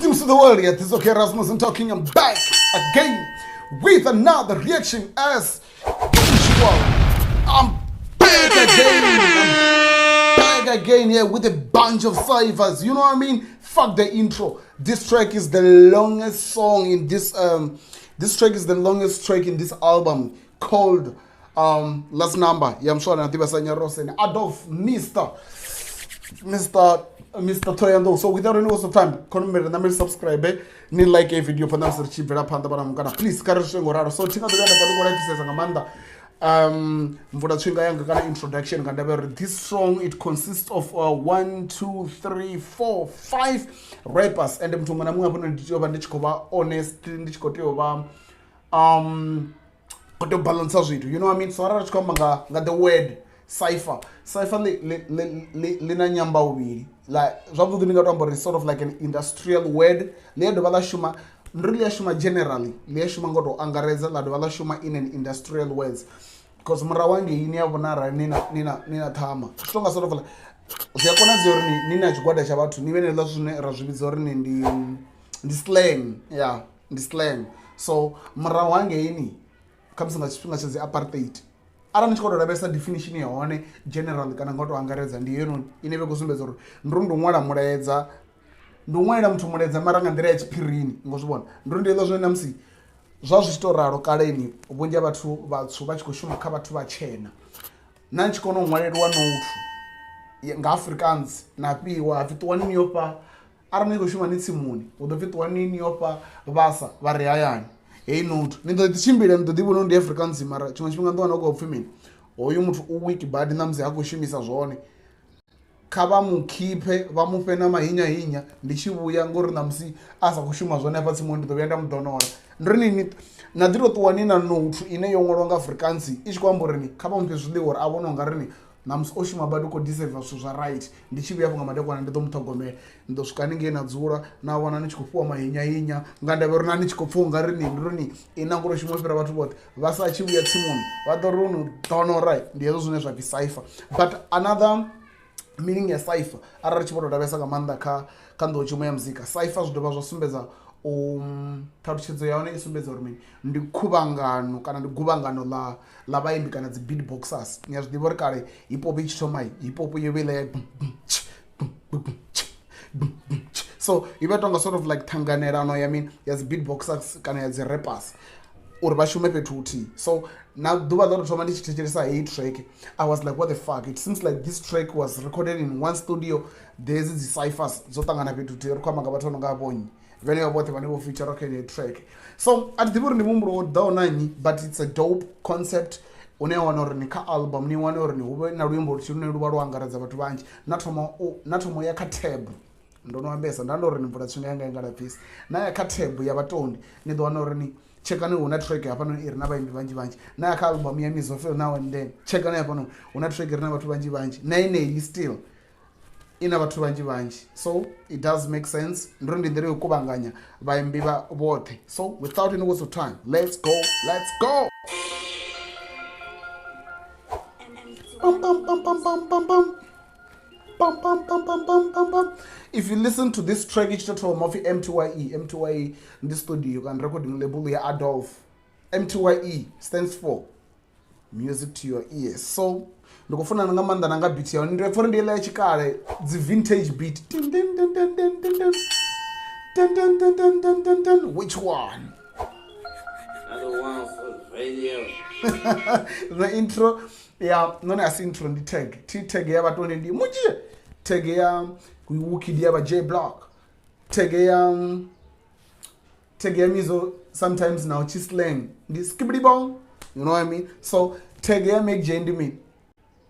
Greetings to the world. Yeah, this is okay Rasmus. I'm talking. I'm back again with another reaction as usual. I'm back again. I'm back again here with a bunch of ciphers. You know what I mean? Fuck the intro. This track is the longest song in this this track is the longest track in this album called Last Number. Yeah, I'm sure na ḓivha sa Nyarose Adolf Mr Thohoyandou. So without any waste of time, khona mere na mere subscribe ni like a video phanḓa musi ri tshi bvela phanḓa vhana mukana. Please kha ri zwi ngo ralo. So thinga ḓo vhuya nda bva ndi khou lapfisesa nga maanḓa mvula tswinga yanga kana introduction nga ndavha uri this song, it consists of 1 2 3 4 5 rappers and muthu muṅwe na muṅwe hafhanoni ndi tea u vha ndi tshi khou vha honest, ndi tshi khou tea u vha khou tea u balancer zwithu, you know what I mean? So arali ri tshi khou amba nga the word cipher, cipher ḽi na nyambauvhili. Like zwavhuḓi ndi nga to amba uri sort of like an industrial word. Ḽi a dovha ḽa shuma, ndi ri ḽi a shuma generally, ḽi a shuma nga u tou angaredza, ḽa dovha ḽa shuma in an industrial words, because murahu hangei ni a vhona arali ni na ṱhama zwi tonga sort of like zwi a konadzea uri ni na tshigwada tsha vhathu ni vhe na hezwiḽa zwine ra zwi vhidza uri ni ndi slang. Yeah, ndi slang. So murahu hangeini khamusi nga tshifhinga tsha dzi apartheid, arali ni tshi khou tou lavhelesa definition ya hone general kana nga u tou angaredza, ndi heinoni ine vha khou sumbedza uri ndi uri ndi u ṅwala mulaedza, ndi u ṅwalela muthu mulaedza mara nga nḓila ya tshiphirini, ngo zwi vhona. Ndi uri ndi hezwiḽa zwine namusi zwa zwi tshi tou ralo kaleni, vhunzhi ha vhathu vhatswu vha tshi khou shuma kha vhathu vhatshena, na ni tshi kona u ṅwaleliwa nouthu nga Afrikaans na fhiwa hapfi ṱuwani ni yo fha, arali ni khou shuma ni tsimuni hu ḓo pfhi ṱuwani ni yo fha vhasa vha re hayani heyi nouthu. Ni ḓo ḓi tshimbila, ni ḓo ḓi vhona uri ndi Afrikaans, mara tshiṅwe tshifhinga ni ḓo wana hu khou pfhi mini, hoyu muthu u weak badi ṋamusi ha khou shumisa zwone, kha vha mu khiphe vha mu fhe na mahinyahinya ndi tshi vhuya, ngori ṋamusi a sa khou shuma zwone hafha tsimuni ndi ḓo vhuya nda mu donora. Ndi ri ni na ḓi to ṱuwa ni na nouthu ine yo ṅwalwa nga Afrikaans i tshi khou amba uri ni kha vha mufhe zwiḽiwa uri a vhone u nga ri ni ṋamusi o shuma badi, u khou deserve zwithu zwa right. Ndi tshi vhuya afho nga madekwana ndi ḓo muṱhogomela. Ni ḓo swika haningei na dzula na wana ni tshi khou fhiwa mahinyahinya nga ndavha uri na ni tshi khou pfha u nga ri ni ndi ri ni ina ngori shuma u fhira vhathu vhoṱhe. Vha sa tshi vhuya tsimuni vha ḓo ri no donora. Ndi hezwo zwine zwa pfhi cipher. But another meaning ya cipher, arali ri tshi vho tou lavhelesa nga maanḓa kha nḓowetshumo ya muzika, cipher zwi dovha zwa sumbedza u ṱhalutshedzo ya hone i sumbedza uri mini, ndi khuvhangano kana ndi guvhangano ḽa vhaimbi kana dzi beatboxers. Ni a zwi ḓivha uri kale hip hop i tshi thoma, hip hop yo vha iḽa ya so i vha tonga sort of like ṱhanganelano ya mini, ya dzi beatboxers kana ya dzi rappers uri vha shume fhethu huthihi. So na ḓuvha ḽo tou thoma ndi tshi thetshelesa heyi track, I was like, "What the fuck? It seems like this track was recorded in one studio." Dezi dzi ciphers dzo ṱangana fhethu huthihi, ri khou amba nga vhathu vha no nga vhonnyi vhenevho vhoṱhe vhane vho feature kha yeneyi track. So a thi ḓivhi uri ndi muhumbulo wo ḓaho na nnyi, but it's a dope concept une wa wana uri ni kha album ni wane uri ni hu vhe na luimbo luthihi lune lu vha lwo angaredza vhathu vhanzhi. Na thoma u ya kha tab, ndo no ambesa nda ndo uri ni mvula tswinga yanga i nga lapfisi, na ya kha tab ya vhatondi ni ḓo wana uri ni tshekani hu na track hafhanoni i re na vhaimbi vhanzhi vhanzhi. Na ya kha album ya Mizofel now and then, tshekani hafhanoni hu na track i re na vhathu vhanzhi vhanzhi, na yeneyi still i na vhathu vhanzhi vhanzhi. So it does make sense. Ndi uri ndi nḓila yo kuvhanganya vhaimbi vha vhoṱhe. So without any waste of time, let's go, let's go. Pam, pam, pam, pam, pam, pam, pam. Pam, pam, pam, pam, pam, pam, pam. If you listen to this track i tshi to thoma, upfi MTYE. MTYE ndi studio kana recording label ya Adolf. MTYE stands for music to your ears. So ndi khou funana nga maanḓa na nga beat ya hone, ndi pfa uri ndi iḽa ya tshikale, dzi vintage beat. Dun, dun, dun, dun, dun, dun, dun. Dun, dun, dun, dun, dun, dun, dun. Which one? Another one for the radio. The intro ya none asi intro, ndi tag t tag ya vhatone ndi mujie, tag ya Wukid ya vha J Block, tag ya Mizo sometimes now chi slang ndi skibidi bong, you know what I mean? So tag ya Make J ndi me,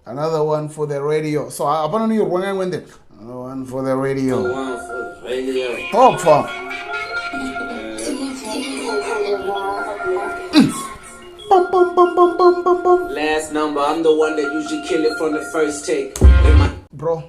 another one for the radio. So hapana ni rwanga ngwende, another one for the radio. Another one for the radio. Topfa. Bum, bum, bum, bum, bum, bum, bum. Last number, I'm the one that usually kill it from the first take. In my Bro,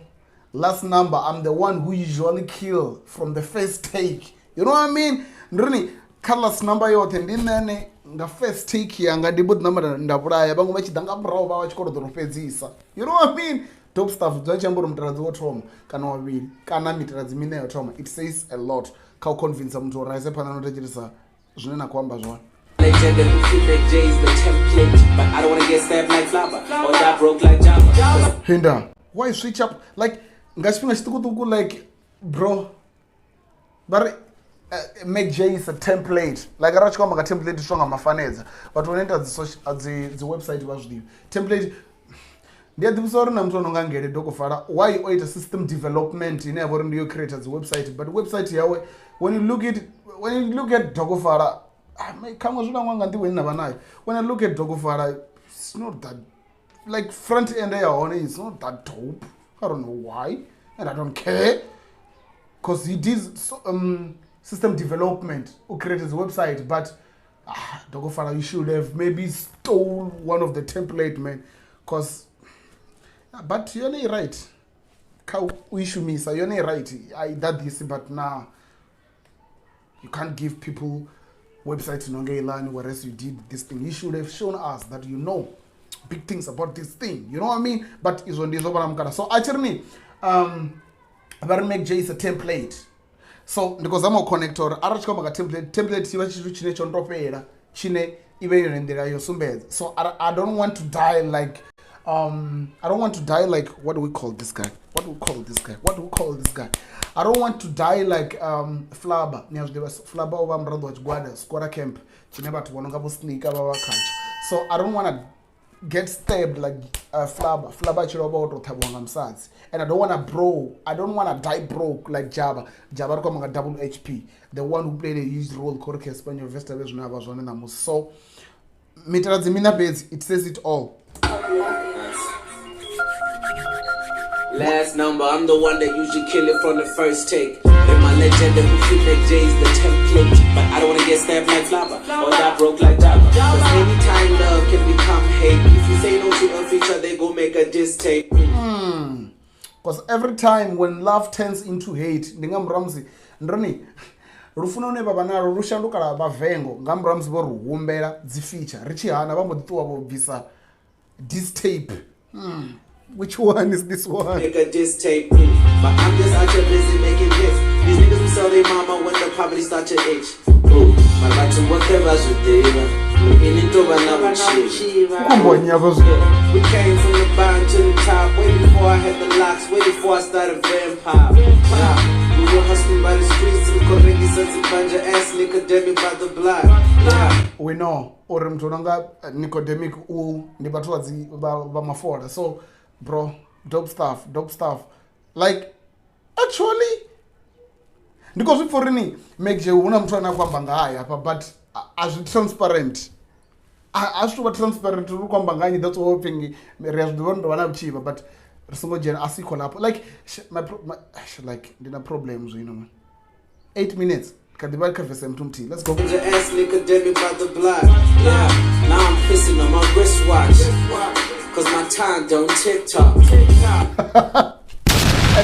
last number, I'm the one who usually kill from the first take, you know what I mean? Ndi ri kha last number yoṱhe ndi nṋene nga first take yanga ndi mbo ḓi namba nda vhulaya, vhaṅwe vha tshi ḓa nga murahu vha vha tshi khou tou fhedzisa, you know what I mean? Dope stuff. Bya tshi amba uri mutaladzi wo thoma kana wa vhuvhili kana mitaladzi miṋa yo thoma, it says a lot. kha u convince muthu uri a ise phanḓa na u thetshelesa zwine na khou amba zwone. Legend and Mac J is the template, but I don't wanna get stabbed like Flabba or die broke like Jabba. Hinda, why switch up like nga tshifhinga tshiṱukuṱuku like bro vha ri Mac J is a template like arali tshi khou amba nga template zwi nga mafanedza vhathu vho no ita dzi dzi website vha zwi ḓivha template. Ndi a ḓivhisa uri na muthu o no nga Ngele Dokofala why o ita system development ine ya vha uri ndi yo creator dzi website, but website yawe when you look at, when you look at Dokofala, khaṅwe zwi langwa nga nḓivho ine na vha nayo. When I look at Dokofala, it's not that like front end ya hone it's not that dope. I don't know why and I don't care, because he did so, system development who created the website, but Dokofala, you should have maybe stole one of the template, man, because but you're not right. Kha u i shumisa yone right, I did this, but nah, you can't give people website nonge ilani whereas you did this thing. You should have shown us that you know big things about this thing, you know what I mean? But izwo ndi zwo vhala mukala. So actually vha ri Mac J is a template. So ndi khou zama u connect uri arali tshi khou amba nga template, template tshi vha tshithu tshine tsho ndo fhela tshine i vhe yone nḓila yo sumbedza. So I don't want to die like I don't want to die like, what do we call this guy? What do we call this guy? What do we call this guy? I don't want to die like Flabba. Ni a zwi ḓivha Flabba o vha muraḓo wa tshigwada Squatter Camp tshine vhathu vho no nga vho Sneaker vha vha khatsho. So I don't want to get stabbed like Flabba. Flabba tshi lovha o to ṱhavhiwa nga musadzi. And I don't want to bro. I don't want to die broke like Jabba. Jabba ri khou amba nga Double HP, the one who played a huge role kha uri Cassper Nyovest vhe zwine a vha zwone ṋamusi. So mitaladzi mina fhedzi, it says it all. Last number, I'm the one that usually kill it from the first take. In my legend, and Mac J is the template, but I don't wanna get stabbed like Flabba or die broke like Jabba. Cause anytime love can become hate. If you say no to a feature, they go make a diss tape. Cause every time when love turns into hate, ndi nga murahu musi ndroni lufuno lune vha vha nalwo lu shanduka lwa vha vengo nga murahu musi vho ri humbela dzi feature ri tshi hana vha mbo ḓi ṱuwa vho bvisa diss tape. Which one is this one? Make a diss tape, but I'm just out here busy making hits. These niggas will sell their mama when the poverty start to itch. Ooh, my right to work ever We came from the bottom to the top, way before I had the locks, way before I started vampire. Yeah, we were hustling by the streets, we ass Nicodemic by the block. Yeah. We know uri muthu nonga Nicodemic u ndi vhathu vha mafola. So bro, dope stuff, dope stuff. Like actually ndiko zwi pfori Mac J huna muthu ane a khou amba nga haye hafha, but a zwi transparent. A zwi tou vha transparent uri khou amba nga nnyi, that's whole thing. Ri a zwi ḓivha uri ndo vha na vhutshivha, but ri songo dzhena a si khou lapho. Like like ndi na problem zwino man. 8 minutes kha ḓivha kha verse muthu muthihi. Let's go. Ass Nicodemic by the block. Yeah, now I'm pissing on my wristwatch. Cause my time don't tick tock. And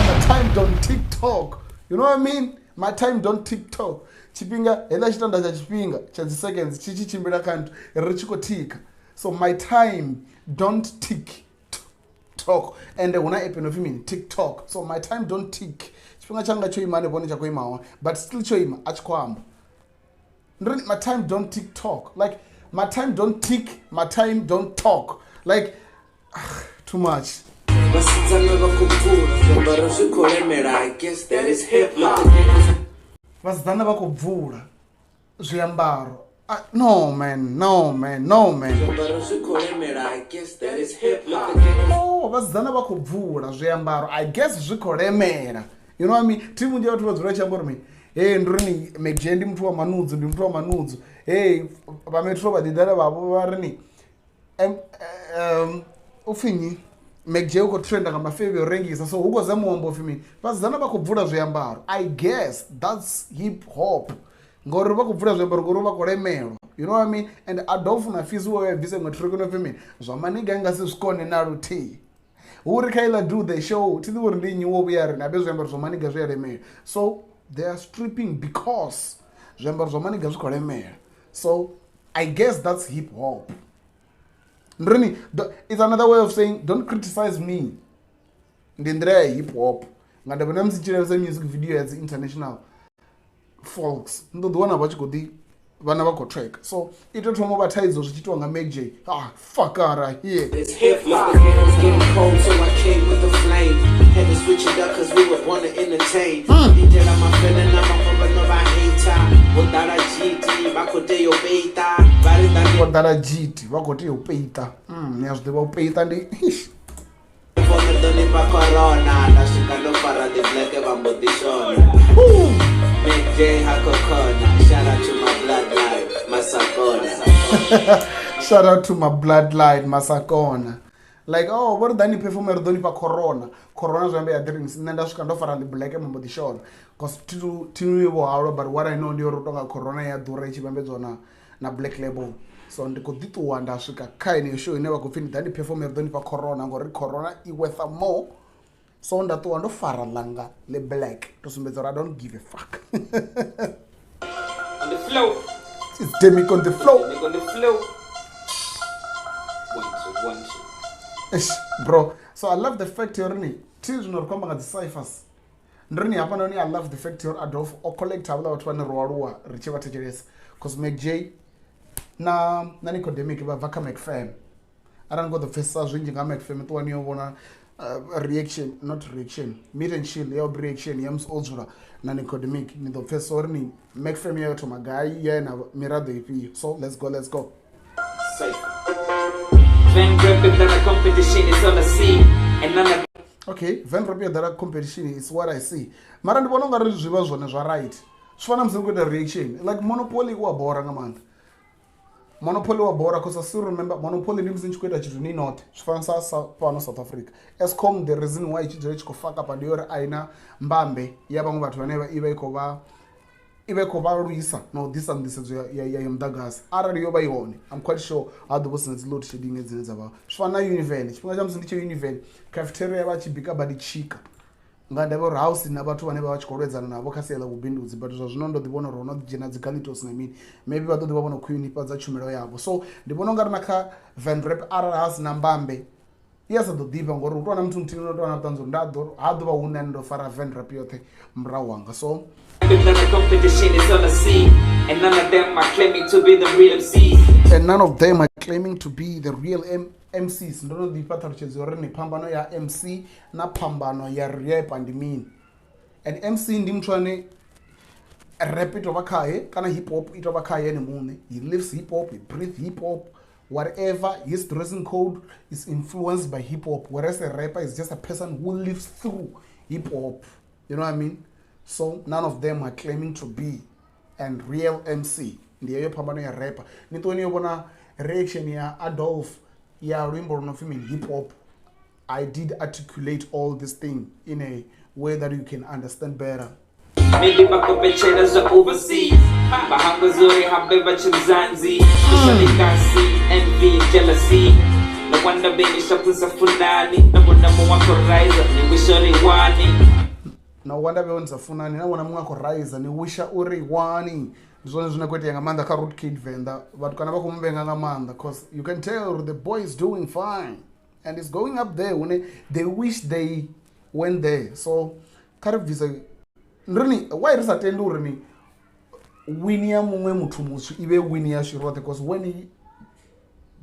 my time don't tick tock. You know what I mean? My time don't tick tock. Tshifhinga hela tshitanda tsha tshifhinga tsha dzi seconds tshi tshi tshimbila kha nthu ri tshi khou tika. So my time don't tick talk. And huna app ino pfi mini? TikTok. So my time don't tick. Tshifhinga tshanga tsho ima hanefho hune tsha khou ima hone, but still tsho ima a tshi khou amba. Ndi my time don't tick talk. Like my time don't tick, my time don't talk. Like too much. I guess that is hip hop. Vhasidzana vha khou bvula zwiambaro. No man, no man, no man. I guess that is hip hop. Oh, vhasidzana vha khou bvula zwiambaro. I guess zwi khou lemela. You know what I mean? Thi vhunzhi ha vhathu vha dzula tshi amba uri mini? Hey, ndi ri ni Mac J ndi muthu wa manudzu, ndi muthu wa manudzu. Hey, vha metro vha ḓiḓela vhavho vha ri ni u pfi nnyi? Mac J u khou trenda nga mafevhe o rengisa, so hu khou zama u amba upfi mini? Vhasidzana vha khou bvula zwiambaro. I guess that's hip hop. Ngori vha khou bvula zwiambaro ngori vha khou lemelwa. You know what I mean? And Adolf na Fizz wo ya bvisa iṅwe track no pfi mini? Zwa maniga nga si zwikone na luthihi. Hu ri kha iḽa do the show, thi ḓivhi uri ndi nnyi wo vhuya ri na be zwiambaro zwa maniga zwi a lemela. So they are stripping because zwiambaro zwa maniga zwi khou lemela. So I guess that's hip hop. Ndrini, it's another way of saying don't criticize me. Ndi nḓila ya hip hop. Nga ndavha na musi tshi lavhelesa music video ya dzi international. folks ni ḓo ḓi wana vha tshi khou ḓi vhana vha khou track so i tou thoma u vha thaidzo zwi tshi itiwa nga Mac J. Ah, fuck out here. It's hip hop. The ghetto's getting cold, so I came with the flame. Had to switch it up cause we were born to entertain. DJ la mafela na mafamba no va hater. Vho ḓala GT vha khou tea u peita. Vha ri ḓa Vho ḓala GT vha khou tea u peita. Ni a zwi ḓivha u peita ndi Fome ḓo ni fha corona. Nda swika ndo fara the black vha mbo ḓi shona. Mac J ha khou khona. Shout out to my bloodline, Masakona. Shout out to my bloodline, Masakona. Like, oh, vho ri ḓa ni perform ri ḓo ni fha corona. Corona zwi amba ya drinks. Nṋe nda swika ndo fara ḽi black mbo ḓi shona. Cause thi vho halwa, but what I know ndi uri u tonga corona ya ḓura i tshi vhambedzwa na black label. So ndi khou ḓi ṱuwa nda swika kha yeneyo show ine vha khou pfhi ni ḓa ni perform ri ḓo ni fha corona ngori corona i worth more. So nda ṱuwa ndo fara ḽanga ḽi black to sumbedza uri I don't give a fuck. On the floor. It's Demic on the floor. Demic on the floor. 1 2 1 2. Eish, bro. So I love the fact uri ni thi zwino ri khou amba nga dzi cyphers. Ndi ri ni hafhanoni I love the fact uri Adolf o collect havhaḽa vhathu vhane ro aluwa ri tshi vha thetshelesa. Cause Mac J na Nicodemic vha bva kha MacFam. Arali ni khou ḓo pfesesa zwinzhi nga MacFam ṱuwa ni yo vhona reaction, not reaction, meet and chill ya reaction ya musi o dzula na Nicodemic, ni ḓo pfesesa uri ni MacFam ya yo thoma gai, ya na miraḓo ifhio. So let's go, let's go. Van rap is not a competition, it's all I see. And none of Okay, Van rap ya ḓala competition is what I see. Mara ndi vhona ungari zwi vha zwone zwa right. Zwi fana musi ni khou ita reaction, like Monopoly u a bora nga maanḓa. Monopoly wa bora cause I still remember Monopoly ndi musi ni tshi khou ita tshithu ni noṱhe. Zwi fana sa fhano South Africa. Eskom, the reason why i tshi dzula i tshi khou fuck up ndi uri a ina mbambe ya vhaṅwe vhathu vhane i vha i khou vha i vha i khou vha lwisa na u ḓisa nḓisedzo ya muḓagasi. Arali yo vha i hone, I'm quite sure ha ḓo vha hu si na dzi load shedding dzine dza vha. Zwi fana na Univen, tshifhinga tsha musi ndi tshi Univen, cafeteria vha tshi bika badi tshika. Nga ndavha uri ha hu si na vhathu vhane vha vha tshi khou lwedzana navho kha sia ḽa vhubindudzi, but zwa zwino ndo ḓi vhona uri ho no ḓi dzhena dzi galitos na mini, maybe vha ḓo ḓi vha vho no khwinifhadza tshumelo yavho. So ndi vhona ungari na kha Van Rap arali ha si na mbambe i a sa ḓo ḓifha, ngori hu tou na muthu muthihi no tou na vhuṱanzi uri nda ḓo ha ḓo vha hu nṋe ndo fara Van Rap yoṱhe murahu wanga. So competition is all I see, and none of them are claiming to be the real MCs. And none of them are claiming to be the real MCs. Ndo no ḓi fha ṱhalutshedzo uri ni phambano ya MC na phambano ya rapper ndi mini. And MC ndi muthu ane rap i tovha khae kana hip hop i tovha khae ene muṋe. He lives hip hop, he breathes hip hop, whatever. His dressing code is influenced by hip hop, whereas a rapper is just a person who lives through hip hop. You know what I mean? So none of them are claiming to be and real MC. Ndi heyo phambano ya rapper. Ni ṱuwe ni yo vhona reaction ya Adolf ya luimbo lu no pfi mini hip hop. I did articulate all this thing in a way that you can understand better. Maybe bakopechela zwa overseas. Bahamba zuri hambe vachimzanzi. Kasi, envy, jealousy. No wonder baby shapunsa funani. No wonder mo wako rise ni wishori wani. No wonder be onza funani. Na wona munga ko rise ni wisha uri wani. Ndi zwone zwine khou itea nga maanḓa kha Root Kid Venda. Vhathu kana vha khou muvhenga nga maanḓa, cause you can tell the boy is doing fine and it's going up there hune they wish they went there. So kha ri bvise ndi ri why ri sa tendi uri ni win ya muṅwe muthu mutswu i vhe win yashu roṱhe, cause when he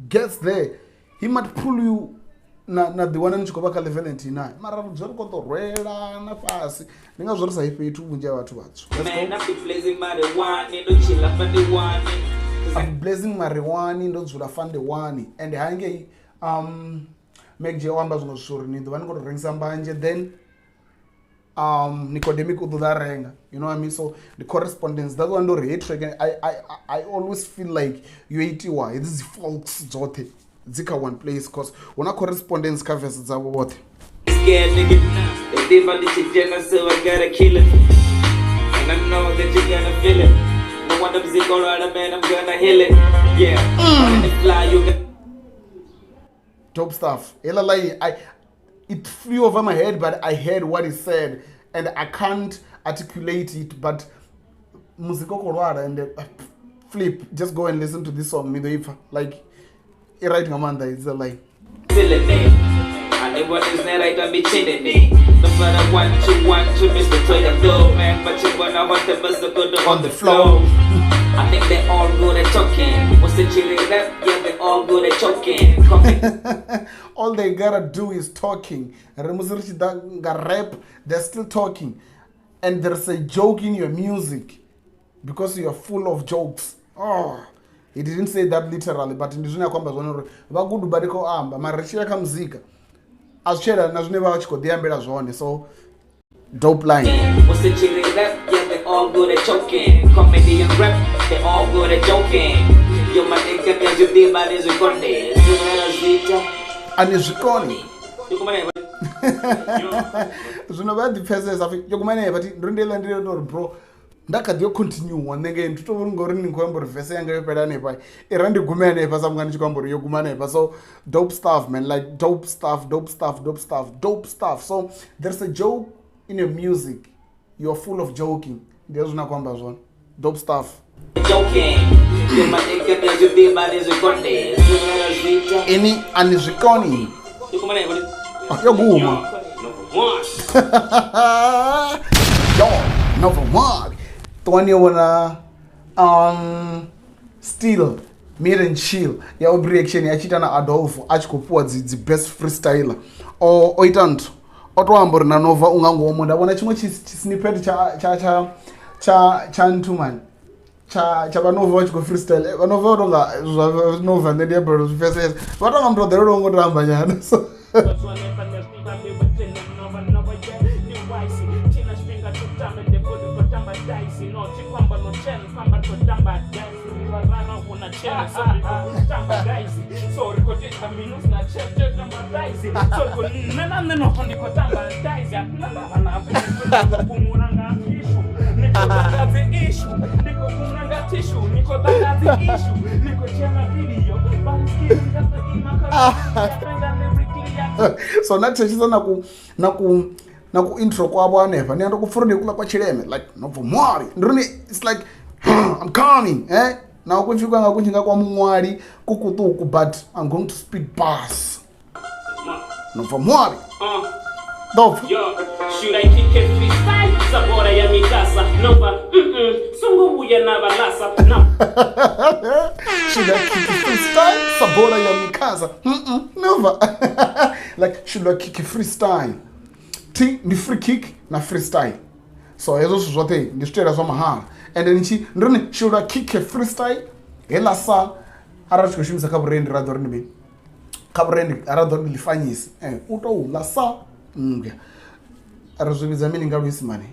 gets there he might pull you na ḓiwana ni tshi khou vha kha level nthihi naye. Mara ri dzula ri khou ḓo rwela na fhasi, ndi ngazwo ri sa yi fhethu vhunzhi ha vhathu vhatswu. Let's go. Man, I be blazing marijuana, ndo chilla fandi wani. I'm blazing marijuana, ndo dzula fandi wani. And hangei Mac J o amba zwiṅwe zwithu uri ni ḓo vha ni khou tou rengisa mbanzhe, then Nicodemic u ḓo ḓa renga. You know what I mean? So the correspondence, that's why ndo ri hate track, I always feel like yo itiwa hedzi dzi folks dzoṱhe dzi kha one place, cause hu na correspondence kha verse dzavho vhoṱhe. Scared nigga, they think I need to so I gotta kill it. And I know that you're gonna feel it. No wonder music all right, man, I'm gonna heal it. Yeah, mm. Fly, you got dope stuff. It flew over my head, but I heard what he said and I can't articulate it, but muziko kolwala and flip, just go and listen to this song. Like, right, Ngamanda, it's like feeling it. On the floor. I think they all good at talking. What's the chili rap? Yeah, they all good at choking. All they gotta do is talking. Rap, they're still talking. And there's a joke in your music because you're full of jokes. Oh, he didn't say that literally, but ndi zwine a khou amba zwone uri vha gudu vha khou amba mara ri tshi ya kha muzika a zwi tshela na zwine vha vha tshi khou ḓi ambela zwone. So dope line. What's the chili rap? Yeah, they all good at choking. Comedy and rap, they all good at joking. Yo, my nigga, there's your deal, but there's a conde. Ani zwikoni. Zwino vha ḓi pfesesa pfi yo kumane but ndo ndi ḽa ndi uri bro nda kha ḓi yo continue nṋe nge ndi to vhori ngori ni khou amba uri verse yanga yo fhela hanefha i ra ndi gume hanefha sa vhunga ndi tshi khou amba uri yo guma hanefha. So dope stuff, man, like dope stuff, dope stuff, dope stuff, dope stuff. So there's a joke in your music, you're full of joking. Ndi hezwo zwine a khou amba zwone. Dope stuff. Joking. Yo, my nigga, there's your deal, but there's a conde. Ini ani zwikoni. Yo guma. Yo, number one. Ṱuwani yo vhona Still Meet and Chill ya Aubrey Action ya tshi ita na Adolfo a tshi khou fhiwa dzi best freestyler. O ita nthu o to amba uri na Nova u nga ngomu. Nda vhona tshiṅwe tshi snippet tsha tsha tsha tsha tsha nthu man tsha tsha vha Nova vha tshi khou freestyle. Vha Nova vha tonga zwa Nova nṋe ndi a balelwa u zwi pfesesa, vha tonga muthu o ḓalelwaho ngo tamba nyana. So so na thetshelesa na ku na ku na ku intro kwavho hanefha ni ando ku pfha uri ndi kuḽa kwa tshileme like nobva mwali ndi uri it's like I'm coming eh na ku pfi kwanga ku tshi nga kwa muṅwali ku kuṱuku but I'm going to speed bus nobva mwali. Dope. Yo, should I kick it freestyle? Sabora ya mikasa. Nova, songo uya na balasa. No. Should I kick it freestyle? Sabora ya mikasa. Nova. Like should I kick it freestyle? T ndi free kick na freestyle. So hezwo zwithu zwoṱhe ndi zwitela zwa mahala. And then tshi ndi ri should I kick a freestyle? Hela sa arali tshi khou shumisa kha vhurendi ra ḓo ri ndi mini? Kha vhurendi ra ḓo ri ndi ḽifanyisi. U tou ḽa sa nngwe. Ri zwi vhidza mini nga luisimane?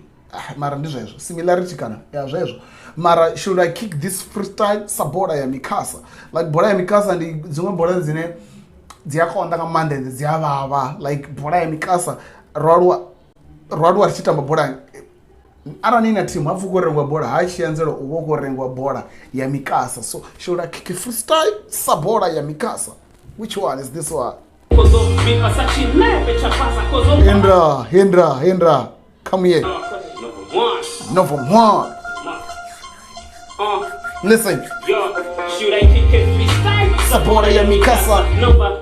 Mara ndi zwezwo similarity kana ya zwezwo. Mara should I kick this freestyle sa bola ya mikasa? Like bola ya mikasa ndi dziṅwe bola dzine dzi a konḓa nga maanḓa ende dzi a vhavha. Like bola ya mikasa ro aluwa ri tshi tamba bola arali ni na thimu hapfi khou rengiwa bola ha tshi anzela u vha u khou rengiwa bola ya mikasa. So should I kick freestyle sa bola ya mikasa? Which one is this one? Hindra, Hindra, Hindra, come here. Number one. Listen. Yo, should I kick it freestyle? Sabora ya mikasa. Nova,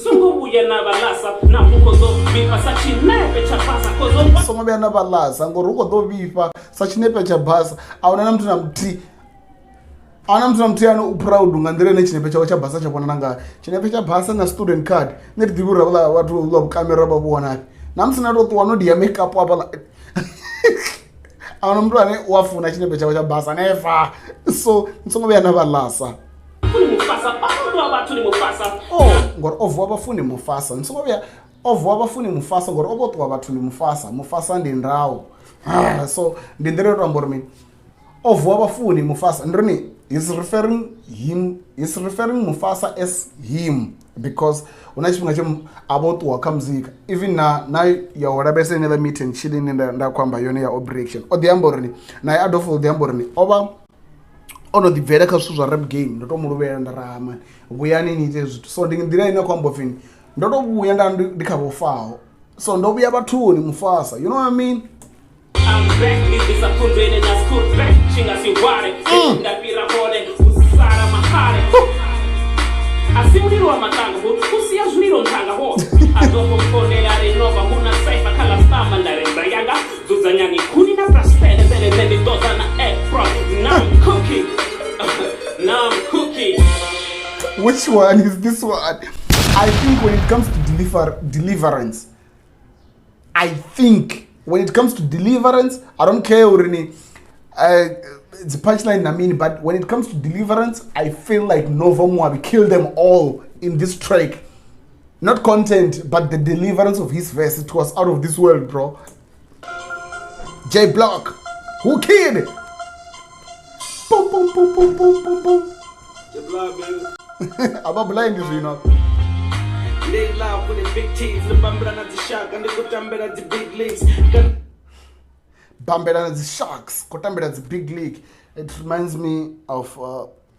songo uya na balasa. Na mukozo vhifha sa tshinepe tsha basa. Kozo songo vhuya na balasa ngori u khou ḓo vhifha sa tshinepe tsha basa. A huna na muthu na muthihi. A huna muthu na muthihi ane u proud nga nḓila ine tshinepe tshawe tsha basa tsha vhonala ngayo. Tshinepe tsha basa na student card. Nṋe thi ḓivhi uri havhaḽa vhathu vha vhukamera vha vhu wanafhi. Na musi na to ṱuwa no dia makeup hafhaḽa. A huna muthu ane u a funa tshinepe tshawe tsha basa never. So ni songo vhuya na vhalasa. Oh, ngori o vuwa vhafuni Mufasa. Ni songo vhuya o vuwa vhafuni Mufasa ngori o vho ṱuwa vhathuni Mufasa. Mufasa ndi ndau. So ndi nḓila yo to amba uri mini? O vuwa vhafuni Mufasa. Ndi ri he's referring him, he's referring Mufasa as him because huna tshifhinga tshe a vho ṱuwa kha muzika. Even na ya u lavhelesa yeneiḽa meet and chill ine nda khou amba yone ya Aubrey Action. O ḓi amba uri naye Adolfo o ḓi amba uri o vha o no ḓi bvela kha zwithu zwa rap game. Ndo to mu luvhela nda ra mani vhuyani ni ite zwithu. So ndi nḓila ine a khou amba upfhi ndo to vhuya nda ndi kha vho faho. So ndo vhuya vhathuni Mufasa. You know what I mean? I'm back, this is a na school back. Chinga si ware, ndapira hore, usara mahare. Asi muliro wa matango, usiya zuliro ntanga ho. A ḓo founela ri nova hu na cypher kha ḽa sama nda ri nda yanga dzudzanyani khuni na brastele bele nṋe ndi ḓo na apron. Now I'm cooking. Now I'm cooking. Which one is this one? I think when it comes to deliverance, I think when it comes to deliverance, I don't care uri it's a punchline I mean, but when it comes to deliverance, I feel like Nova Moabi killed them all in this track. Not content, but the deliverance of his verse, it was out of this world, bro. J Block, who kid? Boom, boom, boom, boom, boom, boom, boom. J Block, baby. I'm blind, you know. They laugh with the big teeth, the bambela the shark, and the kutambela the big leagues. Bambela the sharks, kutambela the big league. It reminds me of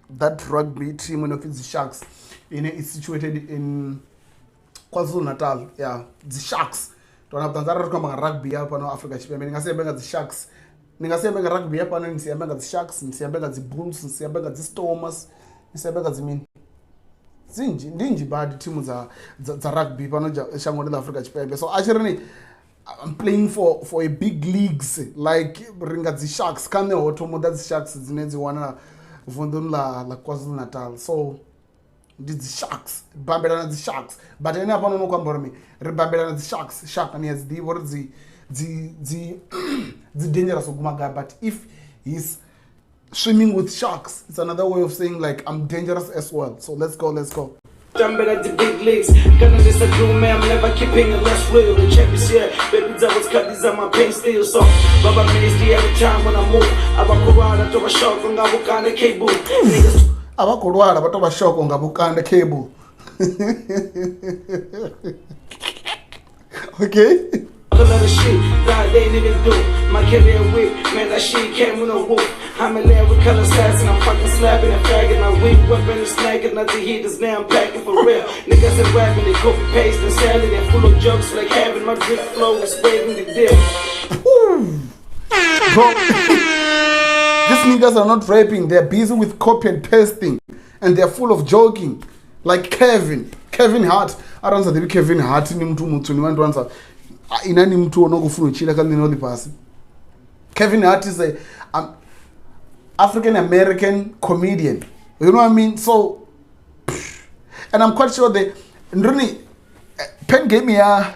that rugby team when it's the Sharks. You know, it's situated in KwaZulu Natal. Yeah, the Sharks. Tona btanzara ri khomba rugby ya pano Africa Tshipembe. Ni nga si ambe nga dzi Sharks. Ni nga si ambe nga rugby ya pano, ni si ambe nga dzi Sharks, ni si ambe nga dzi Bulls, ni si ambe nga dzi Stormers, ni si ambe nga dzi mini. Dzinzhi, ndi nnzhi badi thimu dza rugby pano shangoni ḽa Afrika Tshipembe. So a tshi ri ni I'm playing for a big leagues like ri nga dzi Sharks, kha nṋe ho thoma u ḓa dzi Sharks dzine dzi wanala vunḓuni ḽa KwaZulu Natal. So ndi dzi Sharks, bambelana dzi Sharks. But ene hafha no khou amba uri ri bambelana dzi Sharks, shark ni a dzi ḓivha uri dzi dangerous u guma gai, but if he's swimming with sharks, it's another way of saying like I'm dangerous as well. So let's go, let's go. Tambela the big leagues. Gonna disagree, man, I'm never keeping it less real. The champions here, baby, that was cut, these are my pain still. So Baba Ministry every time when I move, abakurwala to a shock on Gabukanda cable. Niggas abakurwala but a shock on Gabukanda cable. Okay. A lot of shit that they niggas do. My career whip, man, that shit came with a whoop. I'm in love with color stats and I'm fucking slapping and fagging. My weed weapon is snagging, not the heaters now I'm packing for real. Niggas are rapping, they copy paste and selling. They're full of jokes like having my drip flow is waving the deal. Bro, these niggas are not rapping, they're busy with copy and pasting, and they're full of joking. Like Kevin Hart. I don't know Kevin Hart ni mtu mutsu ni wantu wanza. Inani mtu ono kufuna uchila kali noli pasi. Kevin Hart is a African American comedian. You know what I mean? So, and I'm quite sure they really pen game ya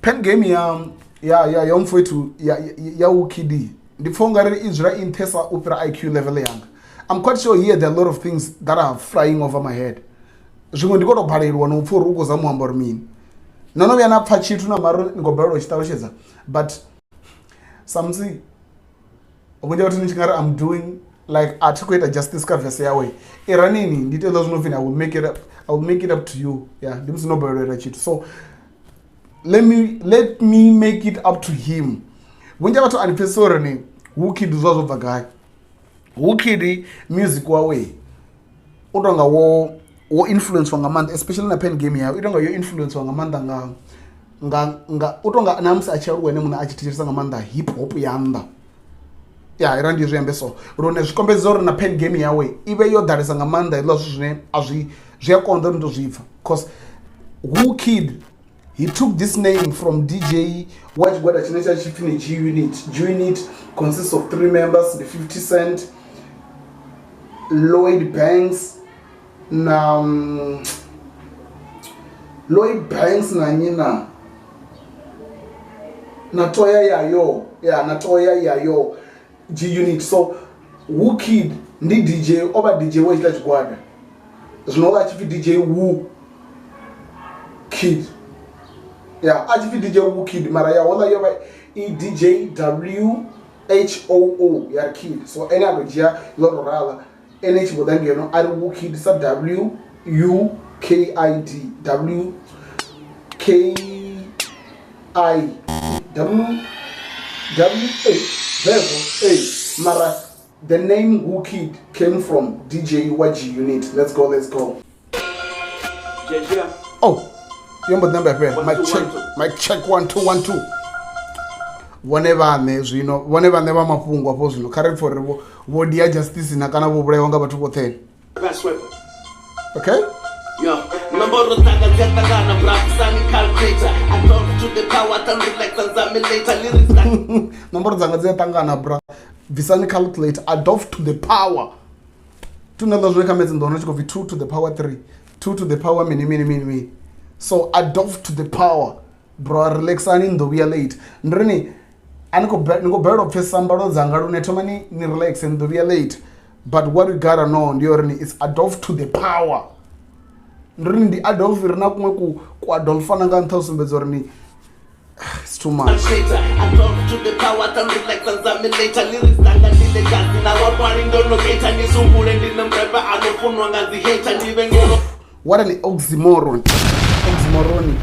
pen game ya ya mfowethu ya ukidi. Ndi pfha ungari i dzula i nṱhesa u fhira IQ level yanga. I'm quite sure here there are a lot of things that are flying over my head. Zwiṅwe ndi khou tou balelwa na u pfha uri u khou zama u amba uri mini. No no vhuya na pfha tshithu na mara ni khou balelwa u tshi ṱalutshedza. But samusi vhunzhi ha vhathu ni tshi nga ri I'm doing like a thi khou ita justice kha verse yawe. I ranini ndi ite hezwiḽa zwi no pfhi I will make it up, I will make it up to you. Yeah, ndi musi no balelwa u ita tshithu. So let me make it up to him. Vhunzhi ha vhathu a ni pfhesesi uri ni Wukid zwa zwo bva gai. Wukid music wawe u tonga wo influence nga maanḓa, especially na pen game yawe, i tonga yo influence nga maanḓa nga u tonga na musi a tshi aluwa ene muṋe a tshi thetshelesa nga maanḓa hip hop ya nnḓa. Ya ira ndi zwi ambe so lune zwi kombedza uri na pen game yawe i vhe yo ḓalesa nga maanḓa hezwiḽa zwithu zwine a zwi a konḓa uri ndi zwi pfha, cause Wukid he took this name from DJ wa tshigwada tshine tsha tshi pfi ni G Unit. G Unit consists of 3 members, the 50 Cent, Lloyd Banks na Lloyd Banks na nyina na Toya Yayo. Yeah, na Toya Yayo G Unit. So Wukid ndi DJ oba DJ wa tshila tshigwada. Zwino vha tshi pfi DJ Wukid. Yeah, a tshi pfi DJ Wukid mara ya hola yo vha i DJ WHOO ya Kid. So ene a ḓo dzhia ḽo tou rala ene tshi vho ḓa ngeno a ri Wukid sa W U K I D W K I W W A Vevo A. Mara the name Wukid came from DJ wa G Unit. Let's go, let's go. Yeah. Oh, yo mbo ḓi namba ya fhela. Mic check 1 2 1 2. Vhone vhaṋe zwino, vhone vhaṋe vha mafhungo afho zwino kha ri pfhe uri vho dia justice na kana vho vhulaiwa nga vhathu vhoṱhe. Best weapon. Okay? Yo. Nomboro dzanga dzi a ṱangana bra bvisani calculator. I talk to the power than relax and zami later lyrics dzanga Nomboro dzanga dzi a ṱangana bra bvisani calculator. Adopt to the power. Tuneḽa zwine kha maths ndo wana tshi khou pfi 2 to the power 3, 2 to the power mini mini mini mini. So adopt to the power bro, relaxani ni ḓo vhuya late. Ndi ri ni a ni khou ni khou balelwa u pfhesesa mbalo dzanga lune thoma ni ni relax ni ḓo vhuya late. But what we gotta know ndi uri ni it's Adolf to the power. Ndi ri ndi Adolf ri na kuṅwe ku ku Adolfana nga nṱha u sumbedza uri ni it's too much. Later. I talk to the power than relax and zami later lyrics dzanga ndi legacy na vhaṅwali ndo no geta ni sumbule ndi na mrapa a no funwa nga dzi hater ndi vhengelo. What an oxymoron. Oxymoron.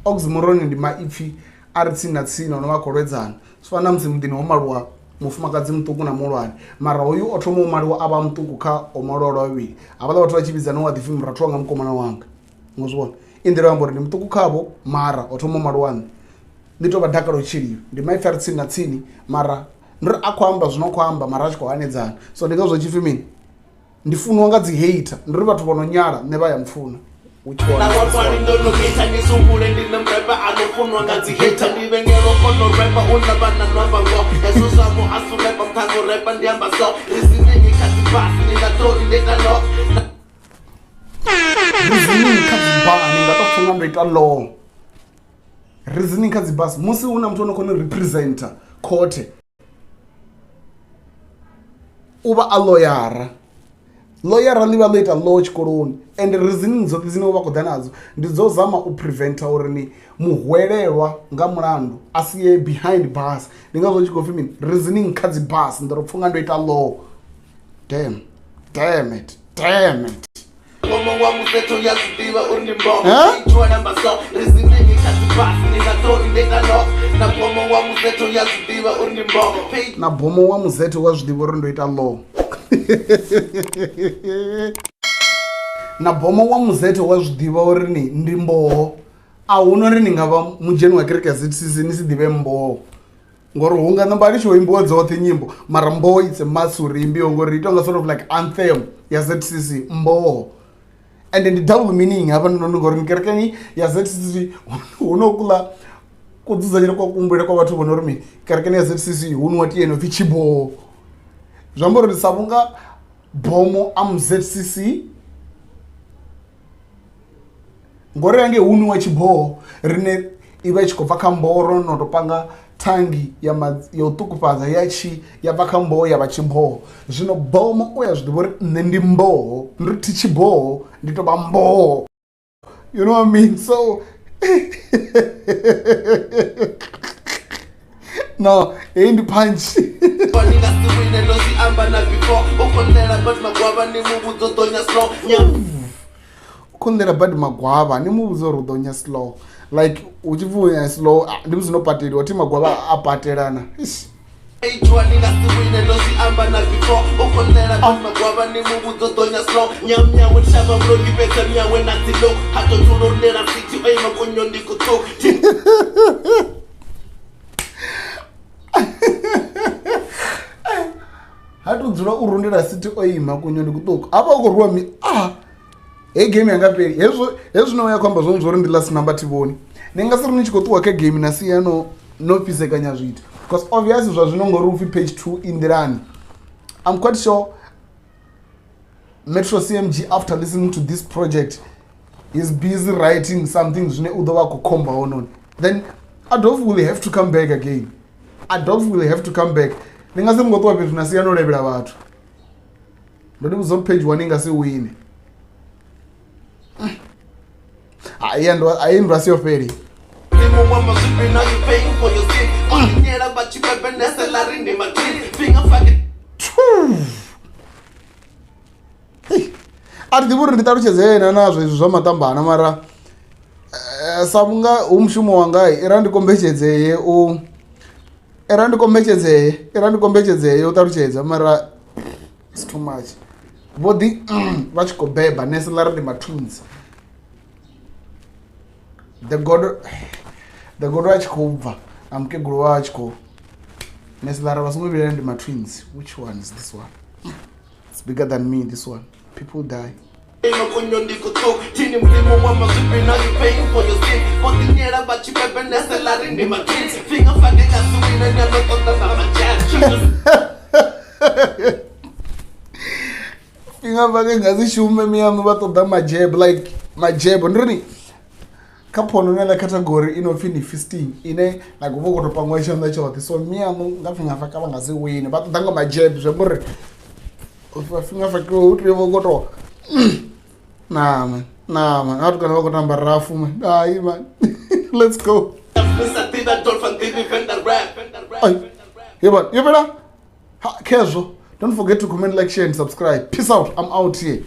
Oxymoron ndi maipfi a ri tsini na tsini ono vha khou lwedzana. Zwi fana na musi muḓini ho maliwa mufumakadzi muṱuku na muhulwane, mara hoyu o thoma u maliwa a vha muṱuku kha o maliwa lwa vhavhili. Havhaḽa vhathu vha tshi vhidzana wa ḓipfi murathu wanga mukomana wanga. Ngo zwi vhona? I nḓila yo amba uri ndi muṱuku khavho mara o thoma u maliwa nṋe. Ḽi tou vha dakalo tshililo. Ndi maipfi a ri tsini na tsini mara ndi uri a khou amba zwino khou amba mara a tshi khou hanedzana. So ndi ngazwo tshi pfi mini? Ndi funwa nga dzi hater. Ndi uri vhathu vho no nyala nṋe vha ya mpfuna. Which one? Na is this vhaṅwali one? ndo no geta ni sumbule ndi na mrapa a no funwa nga dzi hater ndi vhengelo kono rapa u na vhana nwa ngo hezwo zwavho a su rapa mthango rapa ndi amba so reasoning kha dzi bus ni nga tori ndi ita law. Reasoning kha dzi bar ni nga to pfha ndo ita law. Reasoning kha dzi bus musi hu na muthu ono kona u representer court u vha a lawyer. Lawyer ḽi vha ḽo ita law tshikoloni and reasoning dzoṱhe dzine vha khou ḓa nadzo ndi dzo zama u preventer uri ni muhwelelwa nga mulandu a si ye behind bars. Ndi ngazwo tshi khou pfi mini reasoning kha dzi bus ndi ro pfha unga ndo ita law. Damn, damn it, damn it. Ngomo wa musetho ya zwi ḓivha uri ndi mboho Huh? Itshiwa namba so reasoning kha dzi bus ni nga tori ndi ita law. Na bomo wa musetho ya zwi ḓivha uri ndi mboho Na bomo wa muzetho wa zwi ḓivha uri ndo ita law. Na bomo wa muzetho wa zwi ḓivha uri ni ndi mboho. A huna uri ni nga vha mudzheni wa kereke ya ZCC ni si ḓivhe mboho. Ngori hu nga namba ri tshi imbiwa dzoṱhe nyimbo mara mboho it's a must uri imbiwe ngori ita nga sort of like anthem ya ZCC mboho. And ndi double meaning hafha noni ngori kerekeni ya ZCC hu no kuḽa kudzudzanyele kwa kuhumbulele kwa vhathu vho no ri mini kerekeni ya ZCC hu nwiwa tie no pfi tshiboho. Zwi amba uri sa vhunga bomo a mu ZCC ngori hangei hu nwiwa tshiboho rine i vha i tshi khou bva kha mboho no to panga thangi ya ya u ṱukufhadza ya tshi ya bva kha mboho ya vha tshiboho. Zwino bomo u ya zwi ḓivha uri nṋe ndi mboho, ndi ri thi tshiboho ndi to vha mboho. You know what I mean? So no, heyi ndi punch. Ni nga si wine ndo zwi amba na before u konḓela but magwavha ni muvhudzo ḓonya slow. U konḓela badi magwavha ni muvhudza uri u ḓo nya slow. Like u tshi pfi u nya slow ndi musi no pateliwa thi magwavha a patelana. Ish. Itshiwa ni nga si wine ndo zwi amba na before u konḓela but magwavha ni muvhudzo ḓonya slow. Nyamnyawe shavha vhulogi fhedza mnyawe na dzi low. Ha to dzula u lindela city o ima kunyo ndi kuṱuku. Ha to dzula u rundela city o ima kunyo ndi kuṱuku. Hafha u khou rwiwa mi ah hei game yanga fheli. Hezwo hezwi no ya khou amba zwone zwori ndi last number thivhoni. Ni nga si ri ni tshi khou ṱuwa kha game na sia no no fhisekanya zwithu because obviously zwa zwino ngori upfi page 2 i nḓilani. I'm quite sure Metro CMG after listening to this project is busy writing something zwine u ḓo vha khou khomba hononi. Then Adolf will have to come back again. Adolf will have to come back. Ni nga si ri ngo ṱuwa fhethu na sia no levhela vhathu. Ndo ni vhudza uri page 1 i nga si wine. Ayi ndo asi yo fheli. A thi ḓivhi uri ndi ṱalutshedze na nazwo izwi zwa maṱambana mara sa vhunga hu mushumo wanga i ra ndi kombetshedzee u i ra ndi kombetshedzee i ra ndi kombetshedzee u ṱalutshedza mara it's too much. Vho ḓi vha tshi khou beba nese ḽa ri ndi mathunzi. The god the god a tshi khou bva na mukegulu wa a tshi khou nese ḽa ri vha songo vhilaela ndi matwins. Which one is this one? It's bigger than me, this one. People die. Finger fucking nga si shume miyaṋu vha ṱoḓa majeb like majeb ndi ri kha phono na ḽa category ino pfhi ndi fisting ine like uvha u khou tou pangiwa tshanḓa tshoṱhe so miyaṋu nga finger fuck vha nga si wine vha ṱoḓa nga majeb zwi amba uri finger fuck u tea u vha u khou tou nah man nah man a tukana vha khou tamba rafu man hai man let's go. Ay, yeba yebela ha khezwo. Don't forget to comment, like, share and subscribe. Peace out. I'm out here.